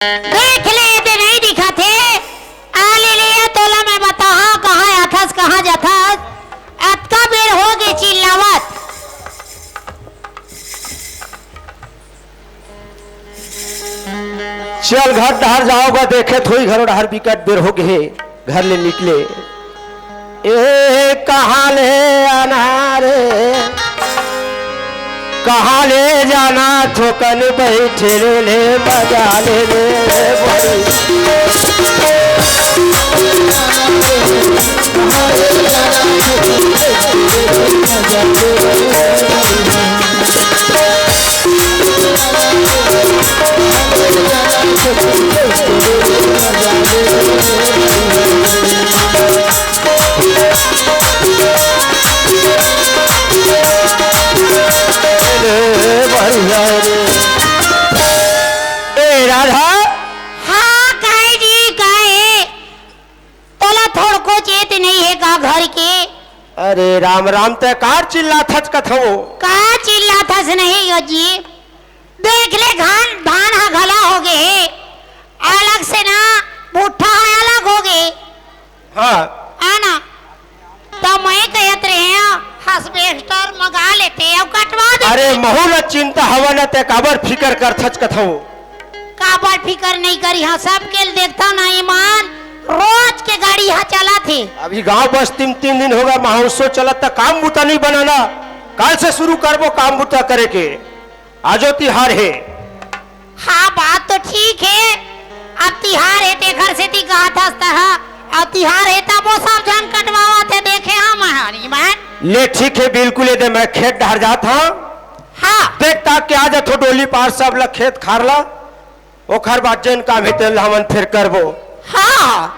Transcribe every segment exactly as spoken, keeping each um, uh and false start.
देख ले, एदे नहीं दिखत हे। आ ले ले, तोला मैं बताहा, कहाँ आथस, कहाँ जाथस। अतका बेर हो गे चिल्लावत। चल घर डहर जाओ गा, देखे थोई घरो डहर बिकट बेर हो गे हे, घर ले निकले। ए कहाँ ले आना रे, कहाँ ले जाना, थोकन बैठे ले, ले मजा ले ले, ले बड़ी। ए राधा। हाँ, काहे जी, काहे? तोला थोड़को चेत नहीं हे का घर के? अरे राम राम, तैं कार चिल्लाथस कथो? का चिल्लाथस नहीं हो जी? देख ले, धान, धान ह घला हो गे हे, अलग से ना, भुट्टा ह अलग हो गे। हाँ। आना, त मैं कहत रहे हूँ, हार्वेस्टर मंगा लेते अउ कटवा देते। अरे महू ला चिंता हवा न, तैं काबर फिकर करथस कथो? काबर फिकर नहीं करी, हाँ, सबके ल देखता ना ईमान, रोज के गाड़ी हा चलत हे। अभी गांव बस्ती म तीन दिन होगे, महोत्सव चलत, त काम बुता नहीं बना ना, काल से शुरू करबो काम बुता करे के। आजो तिहार हे। हाँ, बात तो ठीक हे। अब तिहार हे, तेखर सेती कहत हस तह। अब तिहार हे, तब वो सब झन कटवावत हे, देखे हम हरी मन। ले ठीक हे, बिल्कुल एदे मैं खेत डहर जात हंव। हाँ। देख ताक के आ जाथों डोली पार सब ला, खेत खार ला। ओखर बाद जेन काम हे तेन ला हमन फेर करबो। हाँ।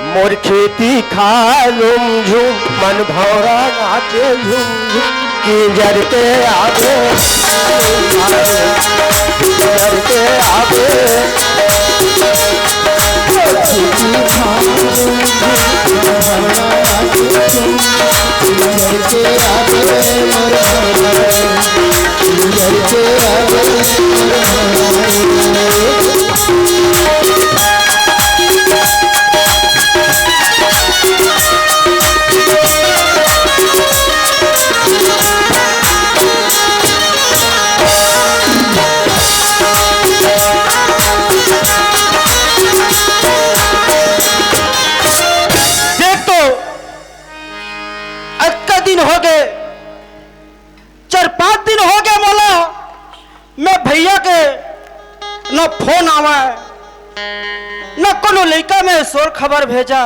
मोर खेती खार झुम झुम, मन भौंरा नाचे झुम झुम, किंजर के आगे, किंजर के आगे। मोर खेती खार झुम झुम, मन भौंरा नाचे झुम झुम, किंजर के आगे, मोर भौंरा। देख तो, अतका दिन हो गए, चार पांच दिन हो गए मोला, मैं भैया के न फोन आवे, न कोनो लइका में सोर खबर भेजे।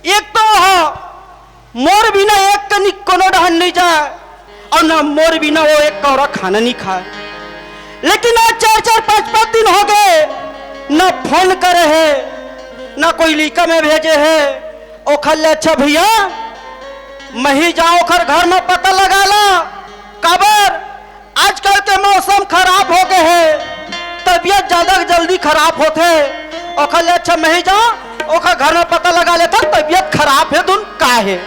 एक तो वह मोर बिना एक कनी कोनो डहन नहीं जाए, अउ न मोर बिना वो एक कौरा खाना नहीं खाए। लेकिन आज चार चार पांच पांच दिन हो गए, न फोन करे हे, न कोई लइका में भेजे हे। ओखर ले अच्छा भैया, मैं ही जाओं ओखर घर में पता लगा ला। काबर आजकल के मौसम खराब हो गए हे, तबीयत ज्यादा जल्दी खराब होथे। ओखर ले अच्छा मैं ही जाओं, ओखर घर में पता लगा लेथंव, तबीयत खराब हे धुन का हे।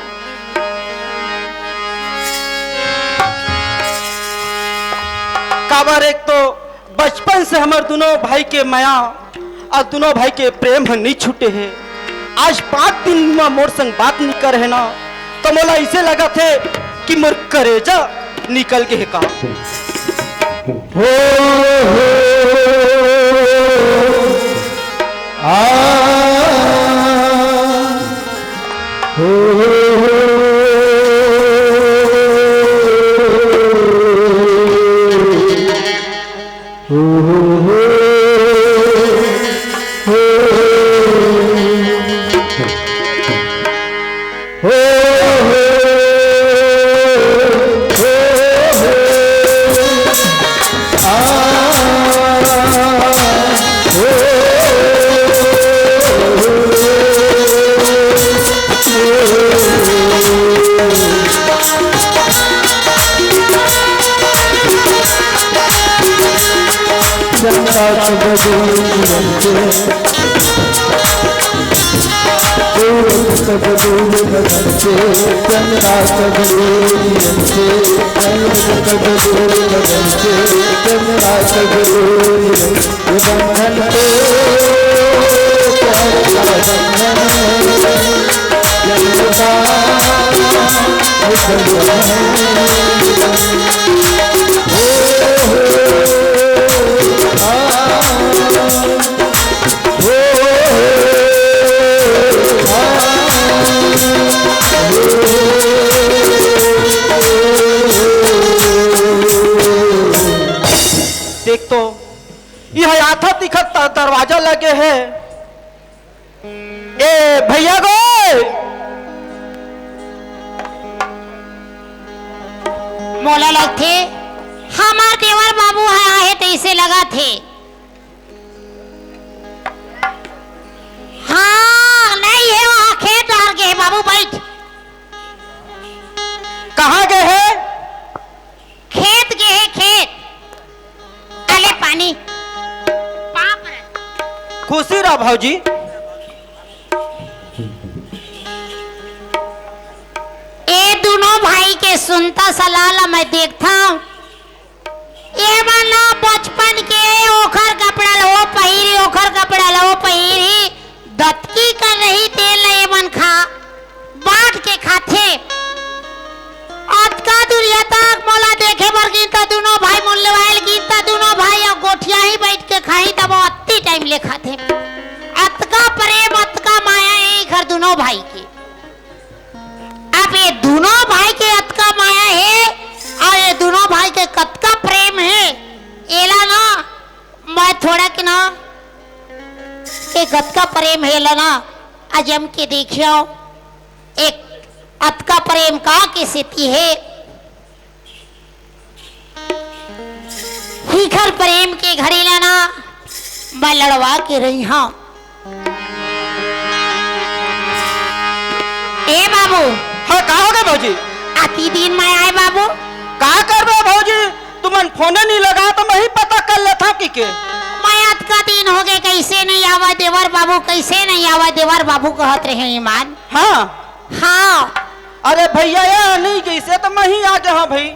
काबर एक तो बचपन से हमर दुनों भाई के मया अउ दुनों भाई के प्रेम ह नइ छूटे हे। आज पांच दिन म मोर संग बात नइ करे हे ना, त मोला अइसे लगत हे कि मोर करेजा निकल गे हे का। हो, हो, आ, हो, हो, हो। दूर तक दूर बदन से, चंदा तक दूर बदन से, दूर तक दूर बदन से, चंदा तक दूर बदन से, ये बंधन तो प्यार का बंधन है, ये खुदा हुक्म है। ओ हो, आ। देख तो, यह आथा दिखत दरवाजा लगे है। ए भैया गो, मोला लगथे, हमार देवर बाबू ह आहे तइसे लगत हे। हाँ, नहीं हे, वहाँ खेत डार गे हे बाबू, बैठ। कहाँ गे हे? खेत गे हे, खेत। अले पानी। बाप रे। खुशी रह भौजी। ए दुनों भाई के सुनता सलाह ला मैं देखता हूँ। ये मन ला बचपन के ओखर कपड़ा ला वो पहिरी, ओखर कपड़ा ला वो पहिरी, दतकी कर रही तेल ला ये मन खा, बांट के खाथे। अतका दुरिया तक मोला देखे बर गिनता दुनों भाई, मोर लेवायल गिनता दुनों भाई, अउ गोठिया ही बैठ के खाही, तब वो अत्ती टाइम ले खाथे। अतका प्रेम, अतका माया हे एखर दुनों भाई के। अब ये दुनों भाई के अतका माया हे अउ ये दुनों भाई के कतका प्रेम हे, एला ना मैं थोड़ा के ना, ये कतका प्रेम हे, एला ना अजम के देखियो, एक अतका प्रेम का के सेती हे। हिखर प्रेम के घड़ी ला ना, मैं लड़वा के रही हूँ। ए बाबू। हाँ, का हो गे भौजी? अति दिन मैं आए बाबू। का करबे भौजी, तुमन फोने नहीं लगा तो मैं ही पता कर लेता कि के। मैं अतका दिन हो गए, कैसे नहीं आवा देवर बाबू, कैसे नहीं आवा देवर बाबू कहत रहे ईमान। हाँ। हाँ। अरे भैया, ये नहीं जैसे तो मैं ही आ गया हाँ भाई।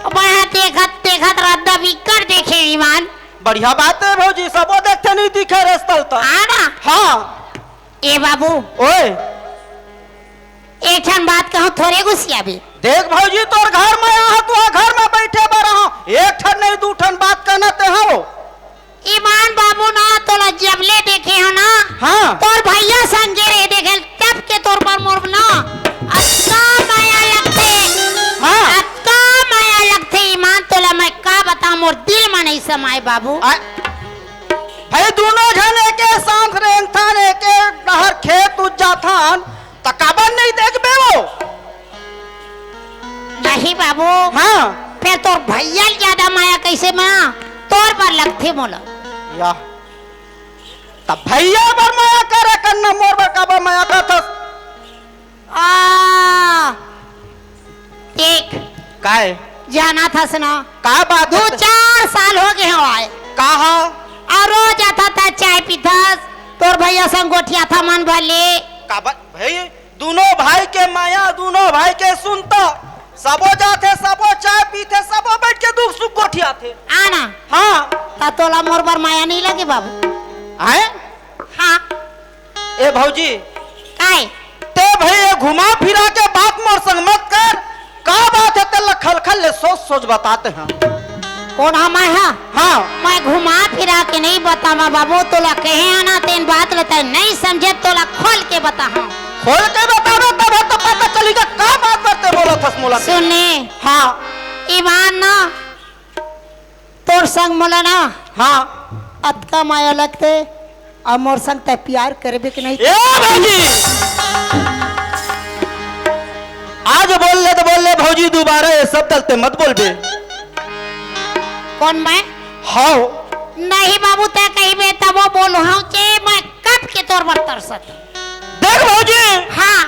वहाँ देखत देखत रद्दा बिक्कर देखे ईमान। बढ़िया बात है भौजी, सबो देखते नहीं दिखे रस्तल तो। हाँ ना? हाँ। ए बाबू। ओए। एक ठन बात कहूँ, थोरे गुसिया भी। देख भौजी, तोर घर में आ, तू घर में बैठे बर रहा, एक ठन नहीं दू ठन बात कहना ते हो। ईमान बाबू ना, तोला जब ले देखे हो ना, हाँ। तोर भैया संगे रहे देखे, तब के तोर पर मोर ना अतका माया लगथे, हाँ। अतका माया लगथे ईमान, तोला मैं का बता, मोर दिल में नहीं समाए बाबू। आ, भाई, दोनों झन एके साथ रेंगथन, एके डहर खेत उज जाथन, त काबर नहीं देखबे वो? नहीं बाबू। हाँ। फिर तोर भैया ल ज्यादा माया कैसे माया तोर पर लगथे मोला? या। तब भैया बर माया करे करना, मोर बर काबर माया करथस? आ, देख। काय? जाना था सना। का बात दो है? चार साल हो गए हो आए। कहा? और रोज आता था, चाय पीथस, तोर भैया संग गोठिया था मन भले। का बात भाई? दोनों भाई के माया, दोनों भाई के सुनता, सबो जाथे, सबो चाय पीथे, सबो बैठ के दुख सुख गोठियाथे। आना। हाँ। ता तोला मोर बर माया नहीं लगे बाबू? आए? हाँ। ए भौजी। काय? ते भाई ये घुमा फिरा के बात मोर संग मत कर। का बात है, तेला खलखल ले सोच सोच बताते हैं। कौन हा मैं हा? हाँ। मैं घुमा फिरा के नहीं बतावा बाबू, तोला कहे आना तेन बात ल तैं नहीं समझे, तोला खोल के बताहा। खोल के बतावा तब तो पता चली का, का बात करते बोला थस मोला। सुनने। हाँ। ईमान ना, तोर संग मोला ना। हाँ। अतका माया लगते, अब मोर संग तैं प्यार करबे के नहीं? ए भौजी, आज बोल ले तो बोल ले भौजी, दोबारा ये शब्द तैं मत बोलबे। कौन मैं? हाँ। नहीं बाबू, तैं कहिबे तब वो बोलूँ हाँ कि मैं कब के तोर बर तरसत। देख भौजी। हाँ।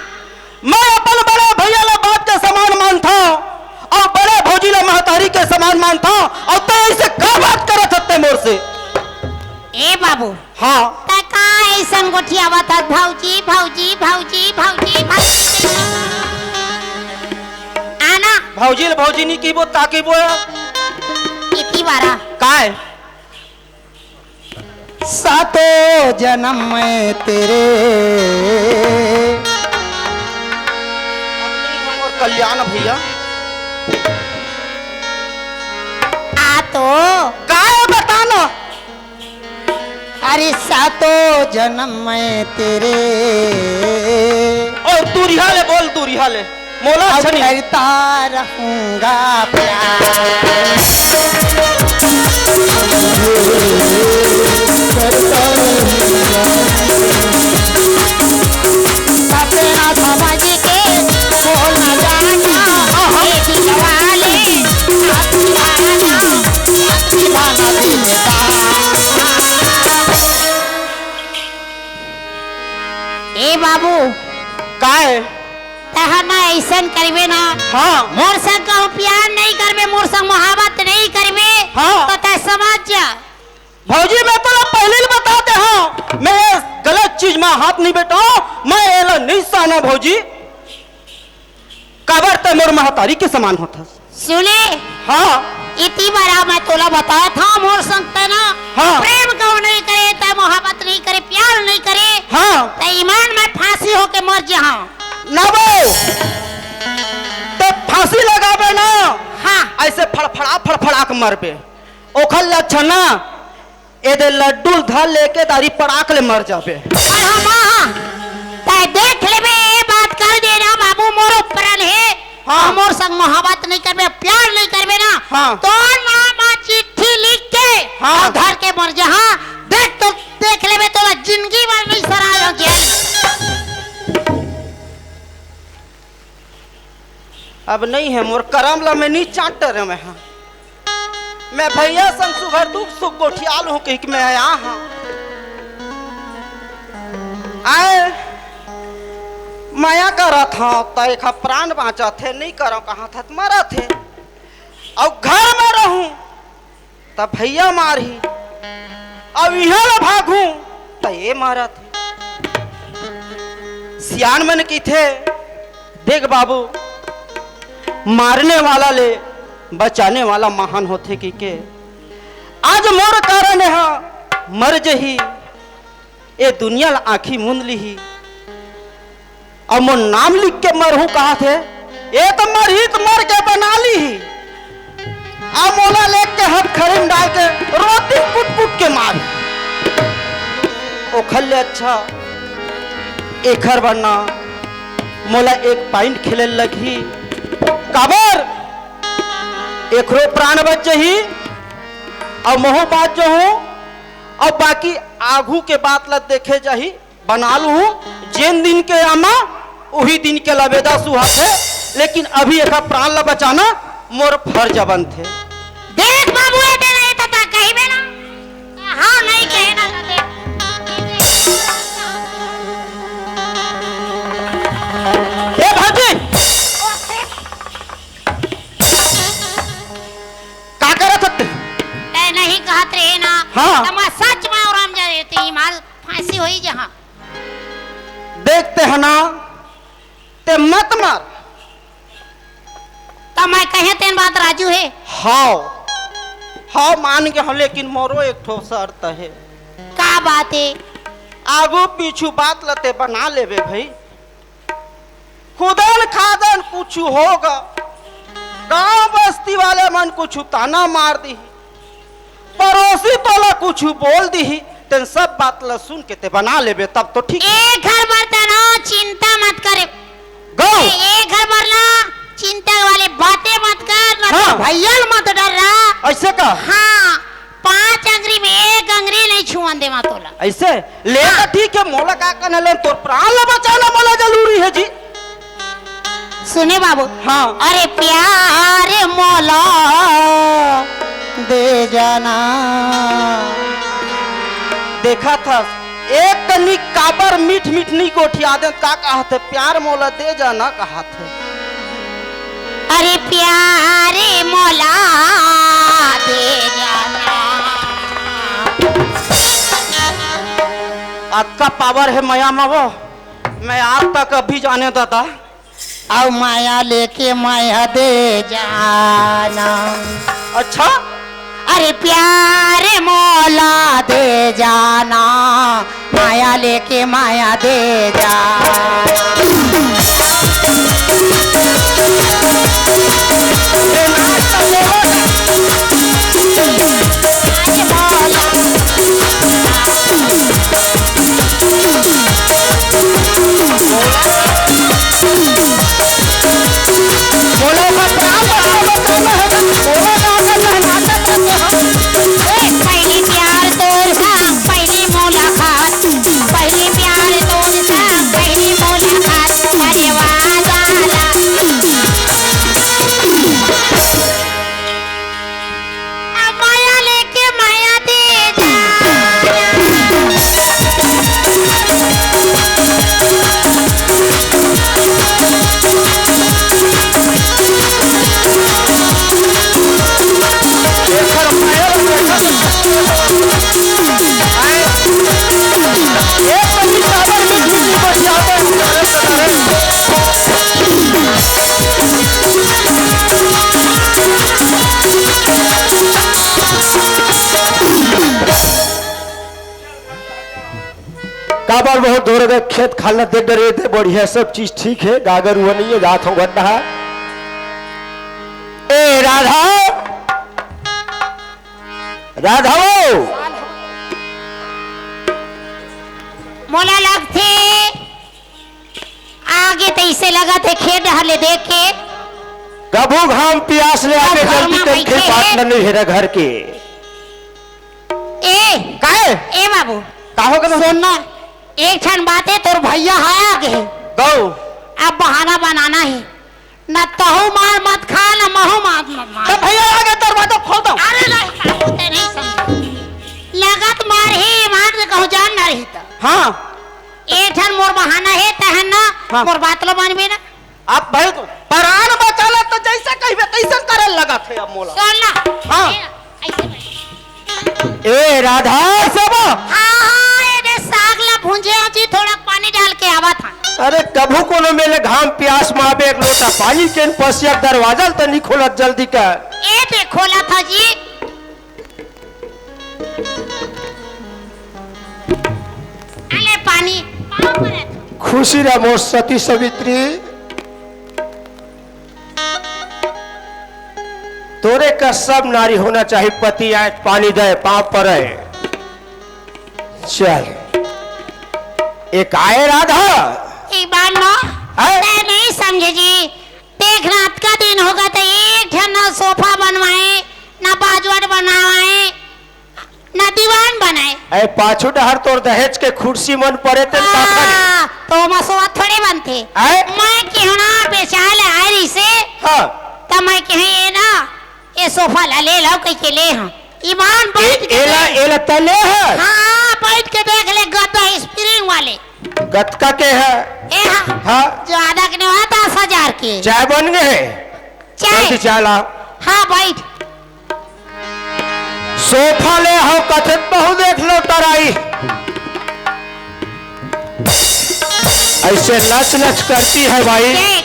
मैं अपन बड़े भैया ला बाप के समान मानथंव अउ बड़े भौजी ला महतारी के समान मानथंव अउ तैं ऐसे का बात करत हस तैं मोर से? ए बाबू। हाँ। तैं का ए अइसन गोठियावत हस, भौजी, भौजी, भौजी, भौजी, भौजी। आना। भौजी ले भौजी नहीं कहिबो, त का कहिबो? इति बारा। काय? सातों जन्म मैं तेरे। और कल्याण भैया। आ तो। काय बताना? अरे सातों जन्म मैं तेरे। और दूरिहा ले बोल, दूरिहा ले। मोला अब अच्छा नहीं। करता रहूंगा प्यार। सपना समझ के बोल ना जाना, ये दिल वाले, साथी आना, साथी बना दिल का। ए बाबू, काय? तहर ना अइसन करबे ना। हाँ। मोर संग कहूँ प्यार नहीं करबे, मोर संग मोहब्बत नहीं करबे, हाँ। तो तैं समझ जा। भौजी, मैं तोला पहले ही बता दे हँव, मैं ये गलत चीज में हाथ नहीं बटाहूँ, मैं एला नहीं सहना भौजी। काबर तैं मोर महतारी के समान होथस। सुने। हाँ। इति बारा मैं तोला बतात हँव, मोर संग तैं ना हाँ। प्रेम कहूँ नहीं करे, तैं मोहब्बत नहीं करे, प्यार नहीं करे। हाँ। तैं ईमान में फांसी होके मर जहाँ। ना बो, तैं फांसी लगाबे ना। हाँ। अइसे फड़फड़ा फड़फड़ा के मरबे। ओखर ले अच्छा ना, एदे लड्डू ल धर लेके दारी पड़ाक ले मर जाबे। अरे हाँ, हाँ। तैं देख लेबे, ए बात कर देना बाबू, मोरो प्रण हे। हाँ। अउ मोर संग मोहब्बत नहीं करबे, प्यार नहीं करबे ना, हाँ। तोर नाम आ चिट्ठी लिख के हाँ। अउ धर के मर जहाँ। देख तो, देख लेबे, तोला जिंदगी भर नहीं सराय हो जाए। अब नहीं हे, मोर करम ला मैं नहीं चाँट डरेंव मैं, हाँ। मैं भैया संग सुघर दुख सुख गोठिया लूँ कहिके मैं आया हँव। आय, मया करत हँव, त एखर प्राण बाँचत हे, नहीं करँव कहत हँव त मरत हे। अउ घर में रहूँ, त भैया मारही, अउ इहाँ ले भागहूँ, त ए मारत हे। सियान मन कहिथे, देख बाबू, मारने वाला ले बचाने वाला महान होथे कहिके। आज मोर कारण एहा मर जही, ए दुनिया ल आँखी मूंद लिही, अउ मोर नाम लिख के मरहूँ कहत हे। ए त मरही त मर के बना लिही, अउ मोला लेके हथखरी म डाल के रोटी कुट कुट के मार। ओखर ले अच्छा एखर बर ना मोला एक point खेले लगही। काबर? एखरो प्राण बच जही, अउ महूँ बाँच जहूँ, अउ बाकी आघू के बात ला देखे जाही। बना लूँ, जेन दिन के आमा, उही दिन के लबेदा सुहाथे, लेकिन अभी एखर प्राण ला बचाना मोर फर्ज बनथे। देख बाबू, ए दे नहीं त कहिबे ना। हाँ, नहीं कहे ना त देख। ए भौजी, का करत हस? तैं नहीं कहत रहे ना। हाँ। त मैं सच में आराम जा देती, माल फांसी होई जहाँ। देखते हैं ना, ते मत मर। त मैं कहे तेन बात राजू हे। हाव, हाव मान गे हँव, लेकिन मोरो एक ठो शर्त हे। का बात हे? आगू पीछू बात ल ते बना लेबे भई। खुदन खादन कुछु होगा, गांव बस्ती वाले मन कुछु ताना मार दिही, पड़ोसी तोला कुछु बोल दिही, तेन सब बात ल सुन के ते बना लेबे, तब तो ठीक। ए घर बर तना चिंता मत करे। गौ। ए, ए घर बर ना चिंता वाले बातें मत कर, ना हाँ। तो भैया ल मत डर रहा। अइसे का? हाँ, पांच अंगरी में एक अंगरी नहीं छुअन देवा तोला। अइसे? ले हाँ। तो ठीक हे, मोला का करना ले, तोर प्राण ला बचाना मोला जरूरी हे जी। सुने बाबू। हाँ। अरे प्यार मोला दे जाना। देखा था, एक कनी काबर मीठ मीठ नहीं गोठिया दे, का कहत हे, प्यार मोला दे जाना कहत हे। अरे प्यार मोला दे जाना। अतका पावर हे मया म वो, मैं आज तक अभी जाने दादा। अउ मया लेके मया दे जाना। अच्छा, अरे प्यार मोला दे जाना, मया लेके मया दे जाना। काबर बहुत दूर गए, खेत खाल ला देख डरे थे, बढ़िया सब चीज ठीक है, गागर हुआ नहीं है, जात हूँ गड्ढा। ए राधा, राधा वो। मोला लगथे आगे तइसे लगत हे खेत डहर ले देख के। कभू घाम पियास ले आके घर जल्दी मा कर बइठे खेत हे। बात ल नहीं हेरा घर के। ए, काहे? ए बाबू, का हो गए? सुन ना, एक ठन बात हे, तोर भैया हा आगे। गौ। अब बहाना बनाना हे, न तहू मार मत खा, न महू मार मत मार। तो भैया आगे दरवाजा खोल दो। अरे नहीं, का होते नहीं समझ। लगत मार ही मार दे कहूँ जान ना रही तो। हाँ। एक ठन मोर बहाना हे, तहन ना हाँ। मोर बात लो मानबे ना। आप भाई तो परान बचाला तो जैसे कहिबे तैसे करे लगत हे अब मोला। सुन ना। हाँ। ए, ऐसे ए राधा सब। हाँ, हाँ, ए दे साग ला भूंजे हो जी, थोड़ा पानी डाल के आवा था। अरे कभू कोनो मेले घाम प्यास मा आबे एक लोटा पानी के पसिया दरवाजा ल त नहीं खोलत जल्दी का। ए दे खोला था जी। अले पानी, पाँव परत। खुशी रह मोर सती सवित्री, तोरे का सब नारी होना चाहिए, पति आए पानी दे, पाँव परे। चल, एक आए राधा। एक बार ना, आए? मैं नहीं समझे जी। देख ना, अतका दिन होगे त एक ठन ना सोफा बनवाए, ना बाजवट बनवाए, ना दीवान बनाए। ए, पाछू डहर तोर दहेज के खुर्सी मन परे तेन का करे? हाँ, तो ओमा सोफा थोड़े बनथे। आए? मैं केहूँ ना बेचाए ले आए रहिसे, हाँ। त मैं केहूँ ये ना, ये सोफा ला ले लव कहिके ले हँव। ईमान ए, बइठ के एला, देख। एला त ले हस? हाँ, बइठ के देख ले, गद्दा स्प्रिंग वाले। गतका के हे? ए हा, हाँ। ज्यादा के नहीं हुआ, दस हजार के। चाय बन गए हे? चाय? जल्दी चाय ला। हाँ, बइठ। सोफा ले हँव कथे त बहू देख लो टराई। ऐसे लच लच करती है भाई। देख,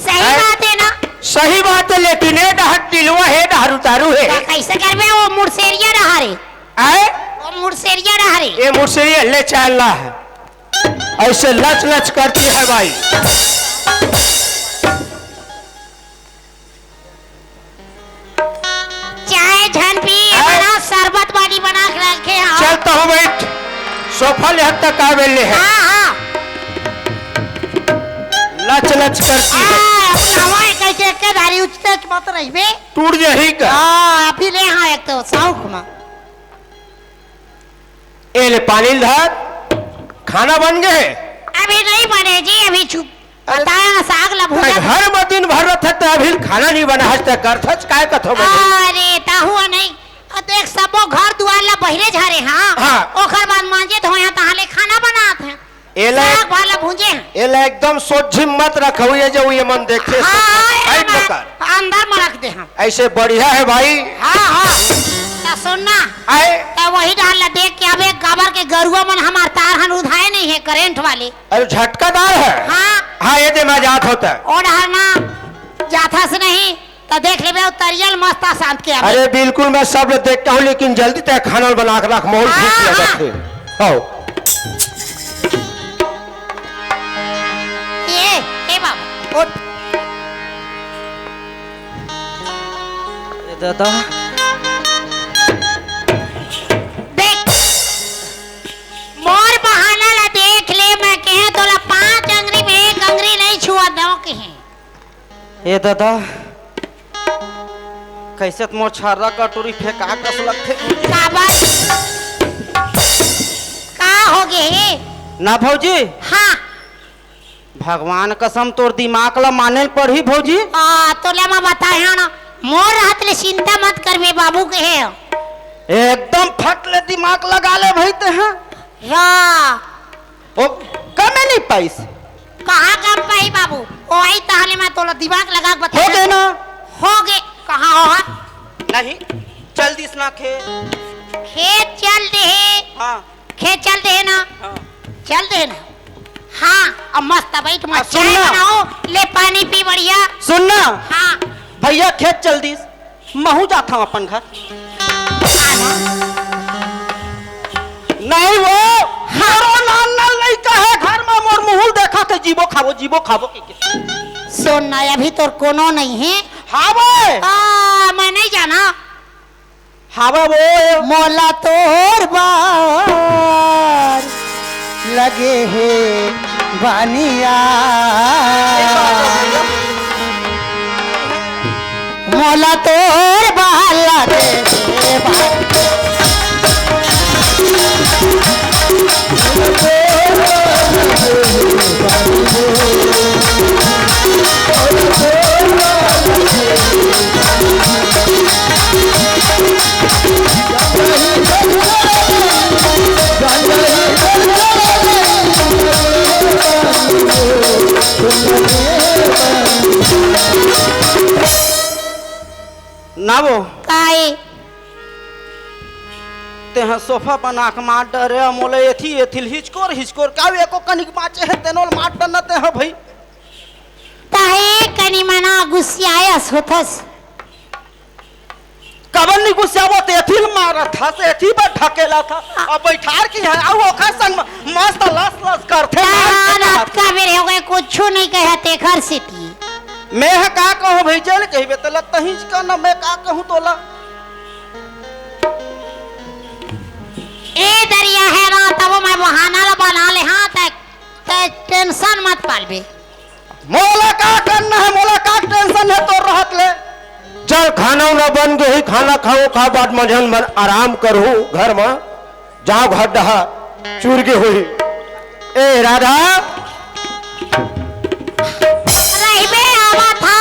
सही हैं? बात हे ना? सही बात हे, लेकिन ए डहर टिलवा हे, डहर उतारू हे। त कइसे करबे? वो मुड़सेरिया डहर हे। आए? वो मुड़सेरिया डहर हे। ए मुड़सेरिया ले चाय ला हे। ऐसे लच लच करती है भाई। चाय झन पी, हैं? बड़ा शरबत पानी बना के रखे हँव। चल तहूँ बइठ, सोफा ले हद तक आवे ले हे। हाँ, हाँ। लच लच करती है। हाँ, अब नवा है, कइसे एके दारी उचते मत रहिबे। टूट जाही का? हाँ, अभी ले हँव एक तो शौक मा। ए ले पानी ल धर, खाना बन गए हे? अभी नहीं बने जी, अभी चुप। अरे, बताया ना, साग ला भूजा। घर में दिन भर रहत हे त अभी खाना नहीं बना, हस त करथच काय कथो बने? अरे, ताहू नहीं। अ, देख, सबो घर दुआर ला बहिरे झारे, हाँ? हाँ। ओकर बाद मांजे धोए, तहाँ ले खाना बनात हे। एला साग भाला भूंजे हे। एला एकदम सोझी मत रखहू, ये जो ये मन देखे हाँ, सब हाँ, खाई अंदर, पकड़। अंदर में रख दे हम। ऐसे बढ़िया है भाई। हाँ, हाँ। त सुन ना। आए। त वही डहर ला देख के अब एक गाबर के गरुआ मन हमार तार करंट वाले। अरे झटकादार है। हाँ। हाँ, ये दे मैं जात होता। ओ डहर ना जाथस नहीं, त देख लेबे, ओ तरिया ल मस्त शांत के आबे। अरे बिल्कुल, मैं सब ल देख के हूँ, लेकिन जल्दी तय खाना बना के रख, मोहन हाँ, भूख लगत हाँ। हे। आओ। ए, ए बाबू, उठ। ए दादा। देख, मोर बहाना ला देख ले, मैं कहे तोला पांच अंगरी में एक अंगरी नहीं छुआ दो कहे। ए दादा, कैसे त मोर छर्रा कटोरी फेंका कस लगथे। काबर? का हो गे हे? ना भौजी। हाँ। भगवान कसम तोर दिमाग ला माने ल पड़ही भौजी। आ, तोला मैं बताए हंव ना, मोर रहत ले चिंता मत करबे बाबू कहे। एकदम फट ले दिमाग लगा ले भाई ते, हाँ। रा। ओ, कमे नहीं पाइस। कहाँ कम पाही बाबू? ओ आई तहले मैं तोला दिमाग लगा के बता। हो गे ना? हो गे। कहाँ हो हा? नहीं, चल दिस ना खेत। खेत चल दे हे। हाँ। खेत चल दे हे ना? हाँ। चल दे हे ना? हाँ, अब मस्त बैठ, आ, मस्त सुन चाय ना। बनाओ, ले पानी पी बढ़िया। सुन ना। हाँ। भैया खेत चल दिस। महू जाथंव अपन घर। नहीं वो, हाँ। मोरो नान नान लइका हे घर म, मोर मुहूं ल देखथे, जीबो खाबो, जीबो खाबो कहिके। सुन ना, अभी तोर कोनो नहीं हे। हावय। आ, मैं नहीं जाना। हावय वो। मोला तोर बर लगे हे बनिया। मोला तोर बर लगे हे बनिया। ना वो। काय? तेहा सोफा बना के मार डरे, मोला एथी एथी ल हिचकोर हिचकोर, का एको कनिक बांचे हे तेनो ल मार डरना तेहा भाई। ताहे कनी मना गुस्सियायस होथस। कबर नी गुस्सियावत, एथी ल मारत हस, एथी बर ढकेलत हस, अब बैठार की है, अउ ओखर संग म मस्त लस लस करथे, ताहा नाच करथे। रात का बेर हो गए, कुछु नहीं कहे तेखर सेती। मैं ह का कहूं भाई, जेन कहिबे त लत्तहीच का न, मैं का कहूं तोला। ए दरिया हे ना, तब मैं बहाना ला बना ले, हाँ, तै, तै टेंशन मत पालबे। मोला का करना हे, मोला का टेंशन हे तोर रहत ले। चल, खाना उना बन गे ही, खाना खाहूं, खा बाद मझन मन आराम करहूं घर म। जांव घर डहा चुर गे होही। ए राधा। रहिबे आवत हा।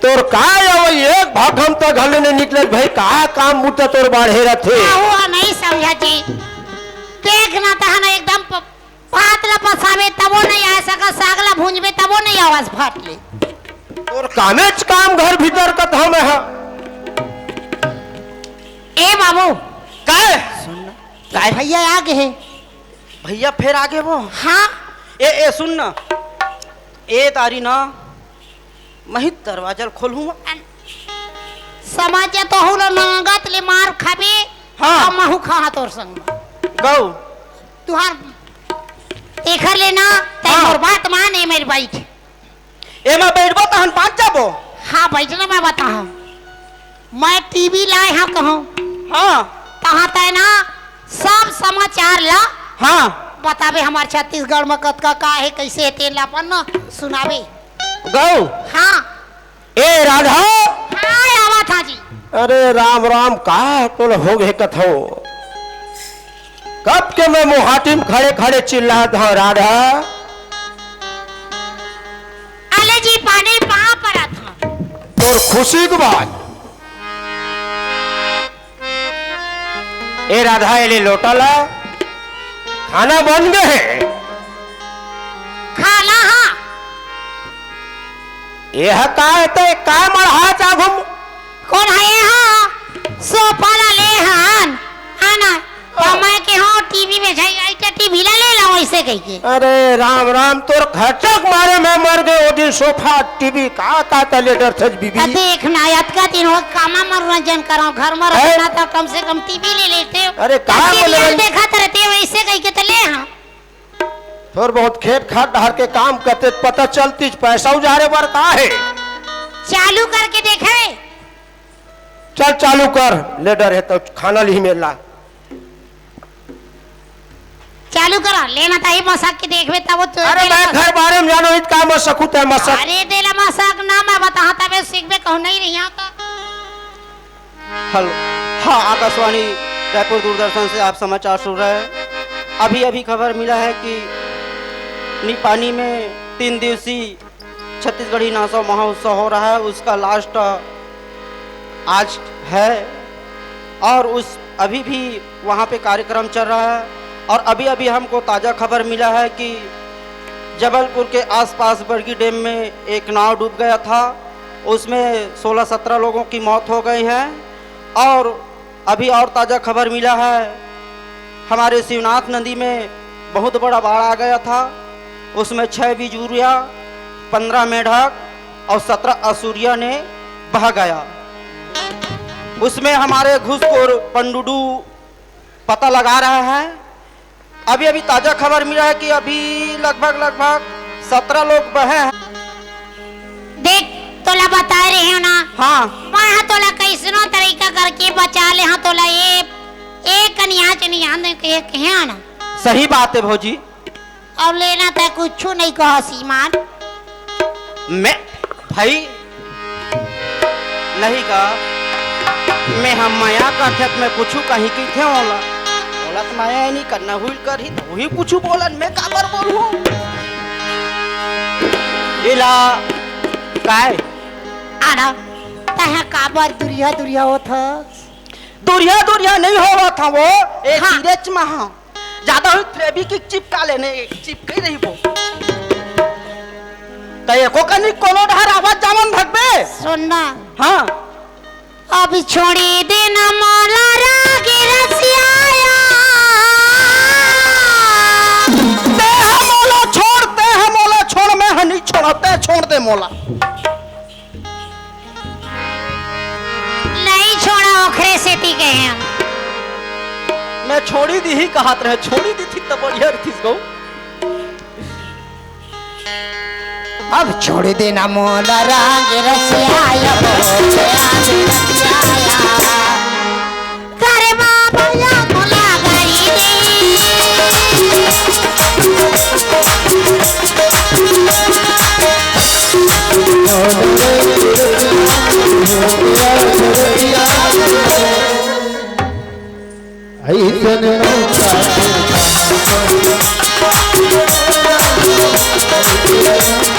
तोर का आवय, एक भाखम त घर ले नइ निकलत भई, का काम बुता तोर बाढ़े रथे? आहू हा नइ समझत जी। देख ना तहन एकदम प-, भात ला पसाबे तबो नइ आय सकस, साग ला भूंजबे तबो नइ आवस फट ले। तोर कामेच काम घर भीतर कथंव मैं हा। ए बाबू। काय? सुन ना। काय? भैया आ गे हे। भैया फेर आ गे वो? हाँ। ए, ए, सुन ना। ए तारी ना, महित दरवाजा ल खोलहूं। समझ जा, तोहू ला नंगत ले मार खाबे, हाँ। अउ महू खाहा तोर संग। गऊ। तुहार एखर ले ना, तै हाँ। मोर बात मान, ए मेर बइठ। एमा बइठबो तहन बांच जाबो। हाँ, बइठ ना, मैं बताहूं। मैं टीवी लाय हंव कहूं। हाँ। तहां तै ना सब समाचार ला हाँ। बताबे, हमर छत्तीसगढ़ म कतका का हे, कइसे हे, तेन ला अपन न सुनाबे। गऊ। हाँ। ए राधा। हाँ, आवत हंव जी। अरे राम राम, का तोला हो गे कथंव? कब के मैं मुहाटी म खड़े खड़े चिल्लात हंव, राधा। अले जी, पानी पांव परत हंव। तोर खुशी के बात। ए राधा, ए ले लोटा ला, खाना बन गे हे। खाना हा। ए हा का हे, तै का मढ़ा चाघुम? कोन हे ए हा? सोफा ला ले हन, आना। त मैं के हंव टीवी में झई, आई के कहिके। अरे राम राम, तोर खटक मारे मैं मर गए वो दिन, सोफा, टीवी, का का त ले डरथस बीबी। अब देख ना, अतका दिन हो कामा मनोरंजन करव, घर में हैं? रहना था, कम से कम टीवी ले लेते। अरे का सीरियल मनोरंजन? देखत रहते, वैसे कहिके त ले हाँ। थोर बहुत खेत खार डहर के काम करते त पता चलतीस, पैसा उजारे बर का हे। चालू करके देखे। चल चालू कर, ले डर हे त खाना लिही मेला। चालू करा, लेना ताही मसक के देखबे तब वो तो अरे तेला मैं मसक घर बारे में जानो इत का मसक होता है मसक। अरे तेला मसक ना मैं बताहा तबे सीखबे कहूँ नहीं रही यहाँ का। हेलो, हाँ, आकाशवाणी रायपुर दूरदर्शन से आप समाचार सुन रहे हैं। अभी अभी खबर मिला है कि निपानी में तीन दिवसीय छत्तीसगढ़ी नाचो महोत्सव हो रहा है, उसका लास्ट आज है और उस अभी भी वहाँ पे कार्यक्रम चल रहा है। और अभी अभी हमको ताज़ा खबर मिला है कि जबलपुर के आसपास बरगी डैम में एक नाव डूब गया था, उसमें सोलह सत्रह लोगों की मौत हो गई है और अभी और ताज़ा खबर मिला है, हमारे शिवनाथ नदी में बहुत बड़ा बाढ़ आ गया था, उसमें छह बिजुरिया, पन्द्रह मेढक और सत्रह असुरिया ने बह गया। उसमें हमारे घुसखोर पंडुडू पता लगा रहा है। अभी अभी ताज़ा खबर मिला है कि अभी लगभग लगभग सत्रह लोग बहे हैं। देख, तोला बता रहे हो ना। हाँ। मैं तोला कैसनो तरीका करके बचा ले हाँ, तोला ये एक कनिया च नहीं आंदे के कहे ना। सही बात है भौजी। और लेना तय कुछ नहीं कहा सीमान। मैं भाई नहीं का, मैं हम मया का खेत में कुछ कहीं की थे होला। बोलत मया नहीं करना हुई कर ही तो वही कुछ बोलन, मैं काबर बोलूं? इला काय? आना, तह काबर दुरिया दुरिया होत ह? दुरिया दुरिया नहीं होवत ह वो, एक हाँ। धीरेच महा। ज्यादा हुई फेविक्विक चिपका लेने, चिपके रही वो। त एको कनी कोनो डहर आवाज जावन भगबे। सुन ना। हाँ। अभी छोड़ी देना मोला राग रसियाया। ते ह मोला छोड़, ते ह मोला छोड़, मैं ह नहीं छोड़ा, ते छोड़ दे मोला। नहीं छोड़ा, ओखरे सेती गए हम। मैं छोड़ी दी ही कहत रहे, छोड़ी दी थी त बढ़िया रहिस गो। अब छोड़ देना मोला राग रसिया, अब हो गया रसिया। करे बाबा या मोला गई दे। ऐसन मौका